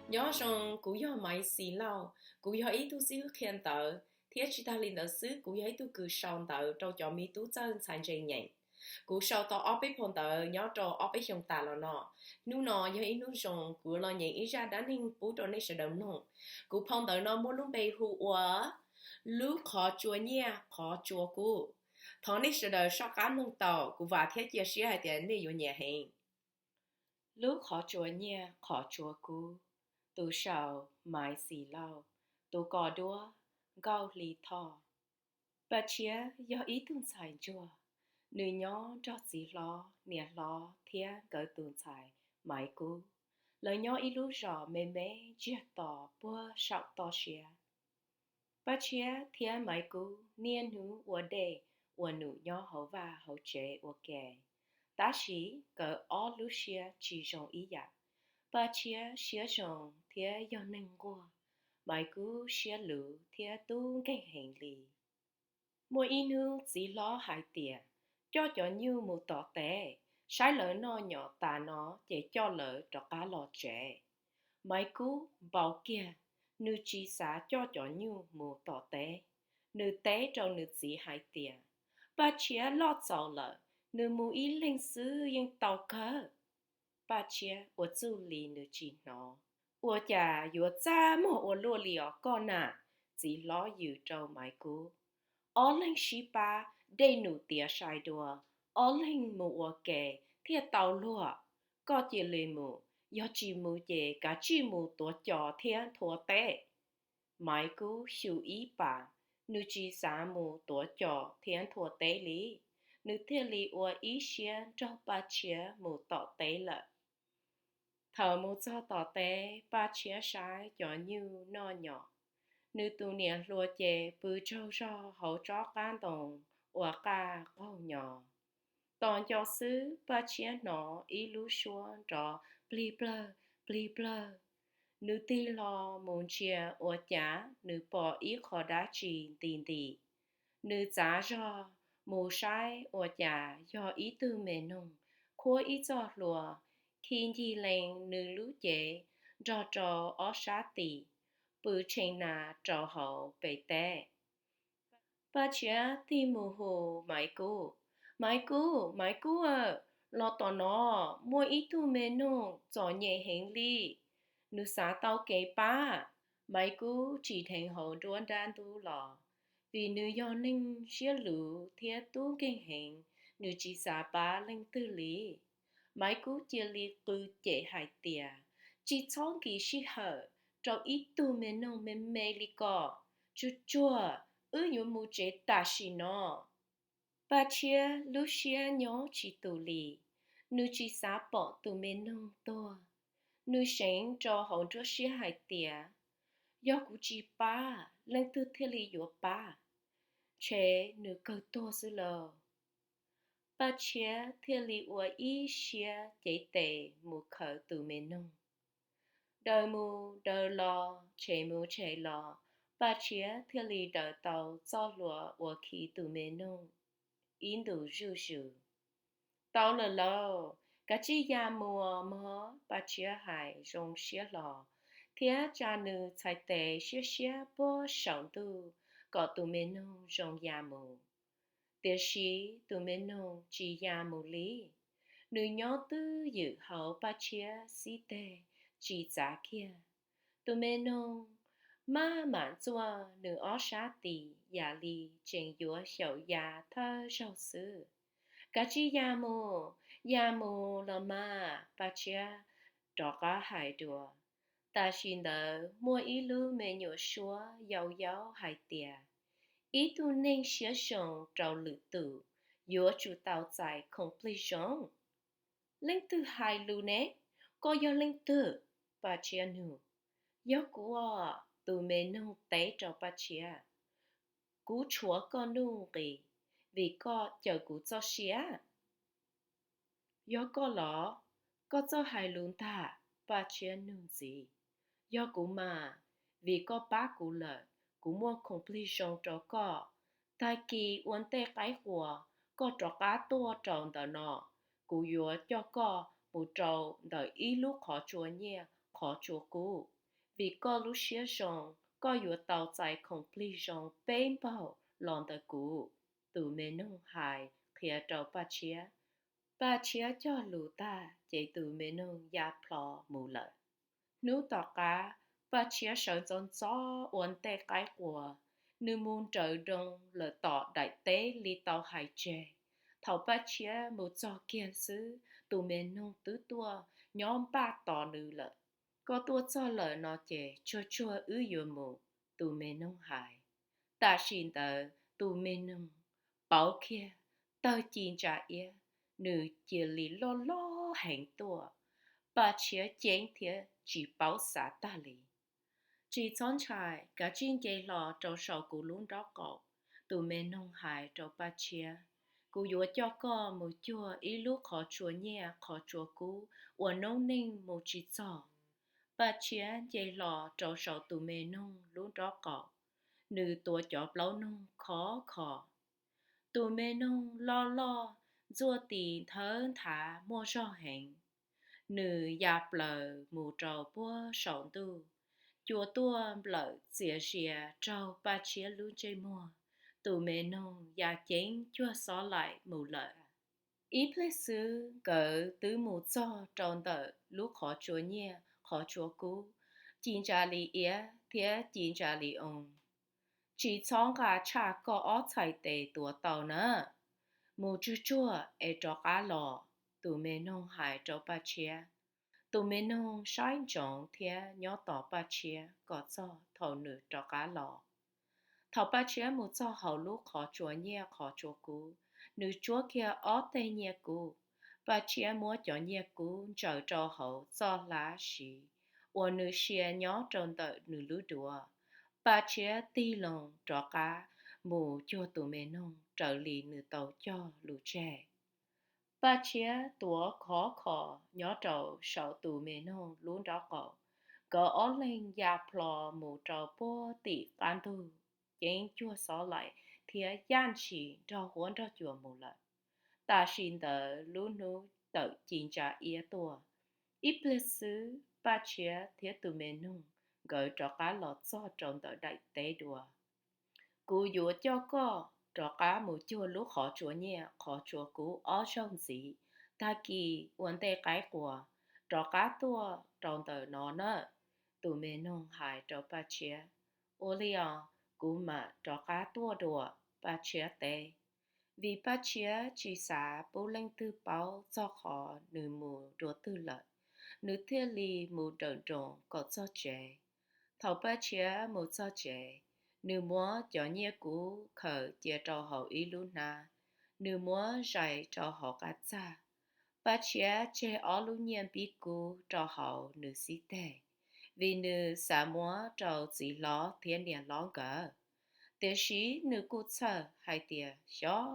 Nyob zoo, kuv yog Maiv Xis Lauj, kuv yog ib tug xib hwb qhia ntawv, thiab tsis tag li ntawd xwb kuv yog ib tug kws sau ntawv rau cov me tub txawj ntxhais ntse nyeem. Kuv sau tau ob peb phau ntawv nyob rau ob peb xyoos tas los no. Hnub no yog ib hnub zoo, kuv los nyeem ib zaj dab neeg pub rau nej sawv daws mloog. Kuv phau ntawv no muaj lub npe hu ua Lub Qhov Tsua Nyiaj Qhov Tsua Kub. Thov nej sawv daws soj qab mloog tau, kuv vam thiab cia siab hais tias nej yuav nyiam heev. Lub Qhov Tsua Nyiaj Qhov Tsua Kub. Tus sau Maiv Xis Lauj. Tus kos duab Nkauj Hli Thoj. Paj Tshiab yog ib tug ntxhais ntsuag. Nws nyob nrog txiv hlob, niam hlob thiab nkawd tus ntxhais Maiv Kub. Lawv nyob ib lub zos me me ntsiag to puag saum toj siab. Paj Tshiab thiab Maiv Kub niaj hnub ua dej ua num nyob hauv vaj hauv tsev ua ke, tab sis nkawd ob lub siab tsis zoo ib yam. Paj Tshiab siab zoo thiab yog neeg nquag, Maiv Kub siab luv thiab tub nkeeg heev li. Muaj ib hnub txiv hlob hais tias coj cov nyuj mus tom teb, saib lawv noj nyom tas no ces coj lawv rov qab los tsev. Maiv Kub npau kiag, nws tsis xav coj cov nyuj mus tom teb, nws teb rau nws txiv hais tias, Paj Tshiab loj txaus lawm, nws mus ib leeg xwb yeej tau kawg. Paj Tshiab ua txuj li nws tsis hnov. Ua cas yuav txaj muag ua luaj li os koj na? Txiv hlob yws rau Maiv Kub. Ob leeg sib pab, dej num tiav sai dua, ob leeg mus ua ke thiaj tau luag. Koj cia li mus, yog tsis mus ces kav tsij mus tuav cos thiab nthua teb. Maiv Kub xyu ib pas, nws tsis xav mus tuav cos thiab nthua teb li, nws thiaj li ua ib siab nrog Paj Tshiab mus tom teb lawm. Thaum mus txog tom teb, Paj Tshiab saib cov nyuj noj nyom, nws tus niam hluas ces pw tsaug zog hauv tsob qab ntoo ua qaj qaug nyo. Tos nco xwb Paj Tshiab hnov ib lub suab nrov plig plawg plig plawg. Nws tig hlo mus ntsia ua cas nws pom ib qho dab tsi nti nti. Nws txav zog mus saib ua cas yog ib tug me noog khuab ib txoj hlua, khi ncig lees nws lub cev nrog rau ob sab tim, pw tshee nas rau hauv pem teb. Paj Tshiab tig mus hu, Maiv Kub, Maiv Kub, Maiv Kub aw, los tom no, muaj ib tug me noog txom nyem heev li, nws xav tau kev pab. Maiv Kub tsim dheev hauv nruab nrab ntub los, vim nws yog neeg siab luv thiab tub nkeeg heev, nws tsis xav pab leej twg li. Maiv Kub cia li qw cem hais tias, Tsis txhob nkim sij hawm rau ib tug me noog me me li ko, tsuag tsuag, wb yuav mus tsev tam sim no. Paj Tshiab lub siab nyob tsis tus li, nws tsis xav pom tus me noog tuag. Nws seev rau hauv nruab siab hais tias, Yog kuv tsis pab, leej twg thiaj li yuav pab? Ntshe nws kawg tuag xwb lauj. Paj Tshiab thiaj li ua ib siab cev tes mus khaws tus me noog. Daws mus daws los, tshem mus tshem los, Paj Tshiab thiaj li daws tau txoj hlua uas khi tus me noog ib ntus zuj zus. Tau lawm lauj, kav tsij ya mus mog, Paj Tshiab hais zoo siab hlo thiab tsa nws txhais tes siab siab puag saum ntuj kom tus me noog zoo ya mus. Tiam sis tus me noog tsis ya mus li, nws nyob twj ywm hauv Paj Tshiab xib teg tsis txav kiag. Tus me noog maj mam ntxuaj nws ob sab tis yam li tseem yuav xyaum ya thawj zaug xwb. Kav tsij ya mus, ya mus los mas, Paj Tshiab rov qab hais dua. Tam sim ntawd muaj ib lub me nyuam suab yau yaub hais tias, Ib tug neeg siab zoo rau lwm tus yuav tsum tau txais khoom plig zoo. Leej twg hais lus ne? Koj yog leej twg? Paj Tshiab nug. Yog kuv os, tus me noog teb rau Paj Tshiab. Kuv tshuav koj nuj nqis vim koj cawm kuv txoj sia. Yog koj los? Koj txawj hais lus ntag, Paj Tshiab nug ntxiv. Yog kuv mas, vim koj pab kuv lawm, kuv muaj khoom plig zoo rau koj. Tag kis ua ntej qaib qua, koj rov qab tuaj rau ntawm no, kuv yuav coj koj mus rau ntawm ib lub qhov tsua nyiaj qhov tsua kub. Vim koj lub siab zoo, koj yuav tau txais khoom plig zoo peb npaug los ntawm kuv, tus me noog hais qhia rau Paj Tshiab. Paj Tshiab cog lus tag ces tus me noog ya plho mus lawm. Hnub tom qab, Paj Tshiab sawv ntxov ntxov ua ntej qaib qua, nws mus nrawm nroos lawm tom daim teb li tau hais tseg. Thaum Paj Tshiab mus txog kiag xwb, tus me noog twb tuaj nyob npaj tos nws lawm. Koj tuaj txog lawm no ces tsuag tsuag wb yuav mus, tus me noog hais. Tam sim ntawd tus me noog pauv kiag tawg ci ntsa iab, nws cia li loj loj heev tuaj. Paj Tshiab ceeb thiab tsis paub xav tag li. Tsis txhob ntshai, kav tsij nce hlo rau saum kuv lub nrob qaum, tus me noog hais rau Paj Tshiab. Kuv yuav coj koj mus cuag ib lub qhov tsua nyiaj qhov tsua kub uas noob neej mus tsis txog. Paj Tshiab nce hlo rau saum tus me noog lub nrob qaum, nws tuav cov plaub noog khov kho. Tus me noog loj loj, ntxuaj tis nthawv nthav muaj zog heev. Nws ya plaws mus rau puag saum ntuj, cua tuaj nplawm txias zi as raug Paj Tshiab lub ntsej muag. Tus me noog ya ceeb cuag xob laim mus lawm. Ib pliag xwb nkawd twb mus txog rau ntawm lub qhov tsua nyiaj qhov tsua kub, ci ntsa li iab thiab ci ntsa li oo. Tsis txhob nqa tshaj koj ob txhais tes tuav tau na. Mus tsuag tsuag es rov qab los, tus me noog hais rau Paj Tshiab. Tus me noog saib ntsoov thiab nyob tos Paj Tshiab kom txog thaum nws rov qab los. Thaum Paj Tshiab mus txog hauv lub qhov tsua nyiaj qhov tsua kub, nws tsuab kiag ob teg nyiaj kub. Paj Tshiab muab cov nyiaj kub ntsaws rau hauv txoj hlab siv uas nws sia nyob rau ntawm nws lub duav. Paj Tshiab tig loo rov qab mus cuag tus me noog raws li nws tau cog lus tseg. Paj Tshiab tuav khov kho nyob rau saum tus me noog lub nrob qaum. Nkawd ob leeg ya plho mus rau puag tim qab ntug, ceeb cuag xob laim thiab yaj ntshis nrog huab nrog cua mus lawm. Tam sim ntawd lub hnub tawm ci ntsa iab tuaj. Ib pliag xwb Paj Tshiab thiab tus me noog nkawd rov qab los txog rau ntawm daim teb dua. Kuv yuav coj koj rov qab mus cuag lub qhov tsua nyiaj qhov tsua kub ob zaug ntxiv. Tag kis ua ntej qaib qua, rov qab tuaj rau ntawm no na. Tus me noog hais rau Paj Tshiab. Ua li os, kuv mam rov qab tuaj dua, Paj Tshiab teb. Vim Paj Tshiab tsis xav pub leej twg paub txog qhov nws mus dua twg lawm, nws thiaj li mus nrawm nroos kom txog tsev. Thaum Paj Tshiab mus txog tsev, nws muab cov nyiaj kub khaws cia rau hauv ib lub hnab, nws muab zais rau hauv qab txag. Paj Tshiab tseg ob lub nyiaj npib kub rau hauv nws xib teg, vim nws xav muab rau txiv hlob thiab niam hlob nkawd. Tiam sis nws kuj txhawj hais tias xyov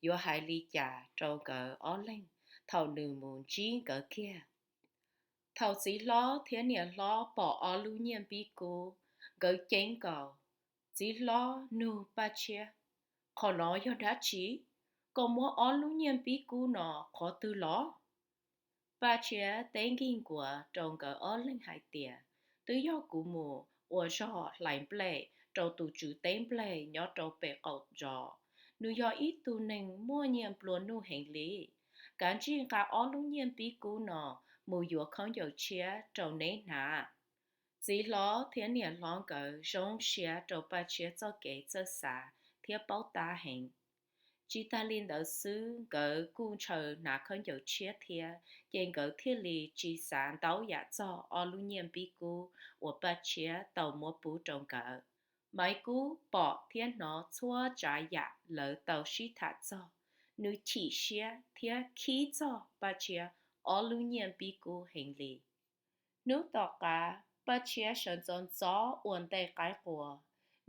yuav hais li cas rau nkawd ob leeg thaum nws mus ntsib nkawd kiag. Thaum txiv hlob thiab niam hlob pom ob lub nyiaj npib kub, nkawd ceeb nkaus. Txiv hlob nug Paj Tshiab, qhov no yog dab tsi? Koj muab ob lub nyiaj npib kub no qhov twg los? Paj Tshiab teb nkig nkuav rau nkawd ob leeg hais tias, twb yog kuv mus ua zog hlais nplej rau tus tswv teb nplej nyob rau pem qaum zos. Nws yog ib tug neeg muaj nyiaj nplua nuj heev li. Kav tsij nqa ob lub nyiaj npib kub no mus yuav khaub ncaws tshiab rau neb hnav. Txiv hlob thiab niam hlob nkawd zoo siab rau Paj Tshiab txoj kev txawj xav thiab paub tab heev. Tsis tas li ntawd xwb, nkawd kuj ntshaw hnav khaub ncaws tshiab thiab, ces nkawd thiaj li tsis xav ntau yam txog ob lub nyiaj npib kub uas Paj Tshiab tau muab pub rau nkawd. Maiv Kub pom thiab hnov txhua tsav yam lawv tau sib tham txog, nws chim siab thiab khib txog Paj Tshiab ob lub nyiaj npib kub heev li. Hnub tom qab Paj Tshiab sawv ntxov ntxov ua ntej qaib qua,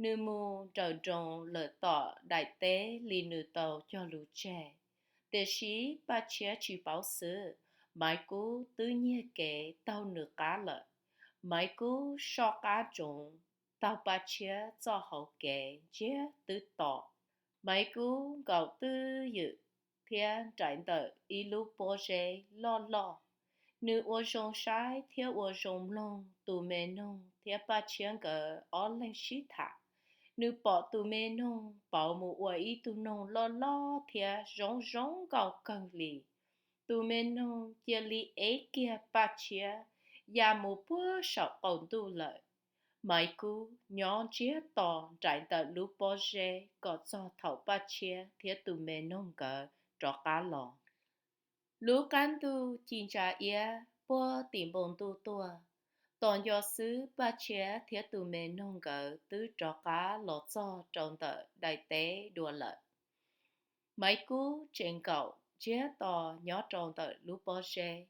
nws mus nrawm nroos lawm tom daim teb li nws tau cog lus tseg. Tiam sis Paj Tshiab tsis paub xwb, Maiv Kub twb nyiag kev taug nws qab lawm. Maiv Kub soj qab ntsoov taug Paj Tshiab txoj hauv kev ntsiag twb to. Maiv Kub nkaum twj ywm thiab nraim ntawm ib lub pob zeb loj loj. Nws ua zoo saib thiab ua zoo mloog tus me noog thiab Paj Tshiab nkawd ob leeg sib tham. Nws pom tus me noog pauv mus ua ib tug noog loj loj thiab zoo zoo nkauj kawg li. Tus me noog cia li ev kiag Paj Tshiab ya mus puag saum qaum ntuj lawm. Maiv Kub nyob ntsiag to nraim ntawm lub pob zeb kom txog thaum Paj Tshiab thiab tus me noog nkawd rov qab los. Lub qab ntuj ci ntsa iab puag tim npoo ntuj tuaj. Tos nco xwb Paj Tshiab thiab tus me noog nkawd twb rov qab los txog rau ntawm daim teb dua lawm. Maiv Kub tseem nkaum ntsiag to nyob rau ntawm lub pob zeb.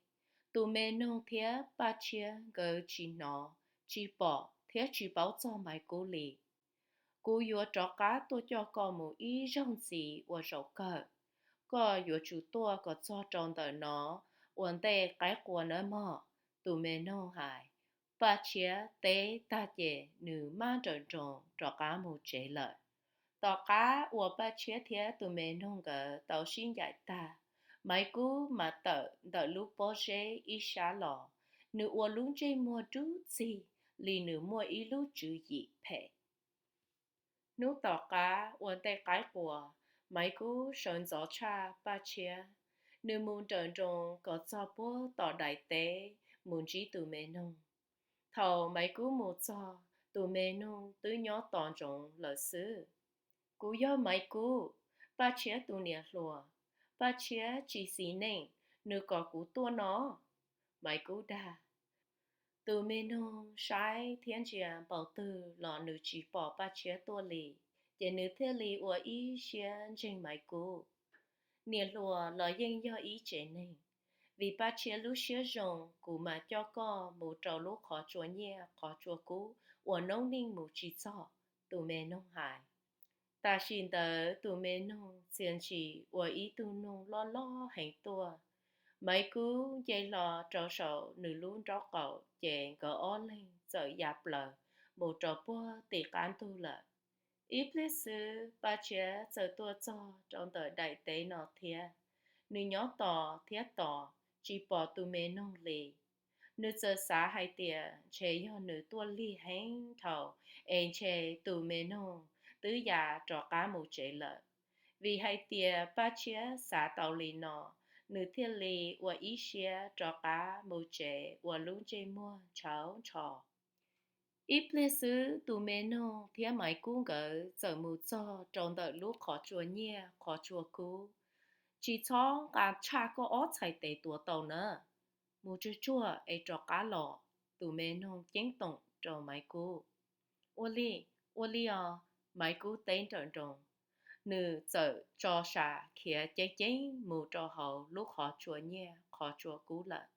Tus me noog thiab Paj Tshiab nkawd tsis hnov, tsis pom thiab tsis paub txog Maiv Kub li. Kuv yuav rov qab tuaj coj koj mus ib zaug ntxiv ua zaum kawg. Koj yuav tsum tuaj kom txog rau ntawm no ua ntej qaib qua nawb mog, tus me noog hais. Paj Tshiab teb tag ces nws maj nrawm nroos rov qab mus tsev lawm. Tom qab uas Paj Tshiab thiab tus me noog nkawd tau sib ncaim tag, Maiv Kub mas tawm ntawm lub pob zeb ib sab los, nws ua lub ntsej muag dub txig li nws muaj ib lub tswv yim phem. Hnub tom qab ua ntej qaib qua, Maiv Kub sawv ntxov tshaj Paj Tshiab. Nws mus nrawm nroos kom txog puag tom daim teb mus ntsib tus me noog. Thaum Maiv Kub mus txog, tus me noog twb nyob tos ntsoov lawm xwb. Kuv yog Maiv Kub, Paj Tshiab tus niam hluas. Paj Tshiab tsis xis neej, nws kom kuv tuaj no, Maiv Kub dag. Tus me noog saib thiab ntsia npaum twg los nws tsis pom Paj Tshiab tuaj li, ces nws thiaj li ua ib siab ntseeg Maiv Kub. Niam hluas los yeej yog ib tsev neeg, vim Paj Tshiab lub siab zoo kuv mam coj koj mus rau lub qhov tsua nyiaj qhov tsua kub uas noob neej mus tsis txog, tus me noog hais. Tam sim ntawd tus me noog txia ntshis ua ib tug noog loj loj heev tuaj. Maiv Kub nce hlo rau saum nws lub nraub qaum ces nkawd ob leeg txawm ya plaws mus rau puag tim qab ntug lawm. Ib pliag xwb Paj Tshiab txawm tuaj txog rau ntawm daim teb no thiab. Nws nyob tos thiab tos tsis pom tus me noog li. Nws txawm xav hais tias ntshe yog nws tuaj lig heev dhau, es ntshe tus me noog twb ya rov qab mus tsev lawm. Vim hais tias Paj Tshiab xav tau li no, nws thiaj li ua ib siab rov qab mus tsev ua lub ntsej muag ntshauv ntsho. Ib pliag xwb tus me noog thiab Maiv Kub nkawd txawm mus txog rau ntawm lub qhov tsua nyiaj qhov tsua kub. Tsis txhob nqa tshaj koj ob txhais tes tuav tau na. Mus tsuag tsuag es rov qab los, tus me noog ceeb toom rau Maiv Kub. Ua li, ua li os, Maiv Kub teb nrawm nroos. Nws txawm tso sa khiav ceev ceev mus rau hauv lub qhov tsua nyiaj qhov tsua kub lawm.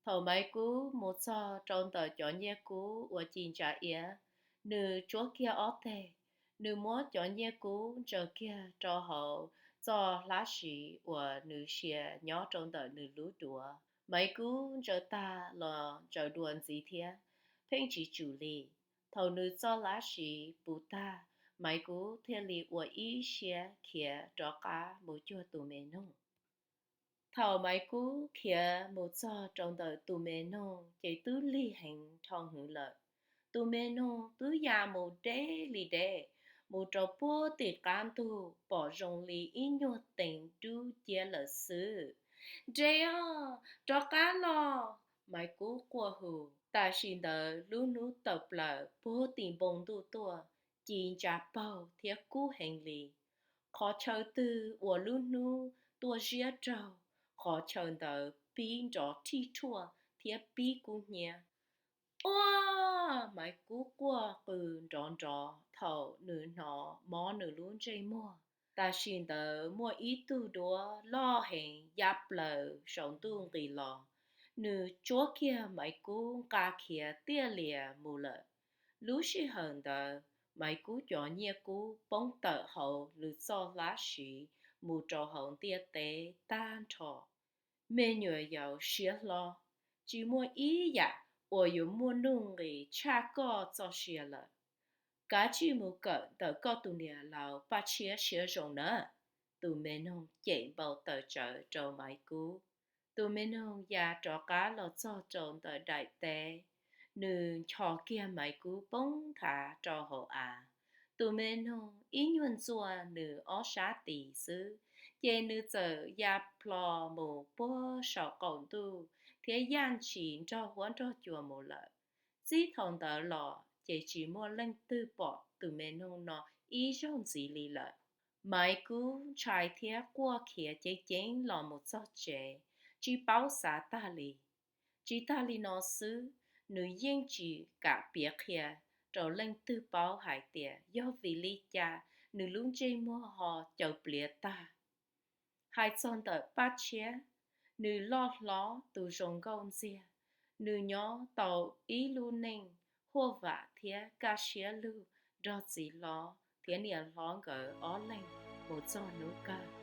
Thaum Maiv Kub mus txog rau ntawm cov nyiaj kub uas ci ntsa iab, nws tsuab kiag ob teg, nws muab cov nyiaj kub ntsaws kiag rau hauv txoj hlab siv uas nws sia nyob rau ntawm nws lub duav. Maiv Kub ntsaws tag los ntsaws dua ntxiv thiab, pheej tsis tsum li. Thaum nws txoj hlab siv puv tag, Maiv Kub thiaj li ua ib siab khiav rov qab mus cuag tus me noog. Thaum Maiv Kub khiav mus txog rau ntawm tus me noog ces twb lig heev dhau hwv lawm. Tus me noog twb ya mus deb li deb, mus rau puag tim qab ntug pom zoo li ib nyuag teev dub ciab lawm xwb. Nres os, rov qab los! Maiv Kub quaj hu. Tam sim ntawd lub hnub tawm plaws puag tim npoo ntuj tuaj, ci ntsa paug thiab kub heev li. Qhov chaw twg uas lub hnub tuaj ziab raug, qhov chaw ntawd pib nrov rhij rhuaj thiab pib kub hnyiab. Ua! Maiv Kub quaj qw nrov nrov thaum nws hnov mob nws lub ntsej muag. Tam sim ntawd muaj ib tug duab loj heev ya plaws saum ntuj nqis los. Nws tsuab kiag Maiv Kub nqa khiav tiaj lias mus lawm. Lub sij hawm ntawd, Maiv Kub cov nyiaj kub poob tawm hauv nws txoj hlab siv mus rau hauv ntiaj teb tag nrho. Me nyuam yaus siab hlob, tsis muaj ib yam uas yuav muaj nuj nqis tshaj koj txoj sia lawm. Kav tsij mus kawm ntawm koj tus niam laus Paj Tshiab siab zoo na. Tus me noog cem npau taws tsawv rau Maiv Kub. Tus me noog ya rov qab los txog rau ntawm daim teb, nws nchos kiag Maiv Kub poob nthav rau hauv av. Tus me noog ib nyuag ntxuaj nws ob sab tis xwb, ces nws txawm ya plho mus puag saum qaum ntuj thiab yaj ntshis nrog huab nrog cua mus lawm. Txij thaum ntawd los ces tsis muaj leej twg pom tus me noog no ib zaug ntxiv li lawm. Maiv Kub ntshai thiab quaj khiav ceev ceev los mus txog tsev, tsis paub xav tag li. Tsis tag li no xwb, nws yeej tsis kam piav qhia rau leej twg paub hais tias yog vim li cas nws lub ntsej muag ho caws pliav tag. Hais txog ntawm Paj Tshiab, nws loj hlob tus zoo nkauj ntxiag, nws nyob tau ib lub neej huaj vam thiab kaj siab lug nrog txiv hlob thiab niam hlob nkawd ob leeg mus txog hnub kawg.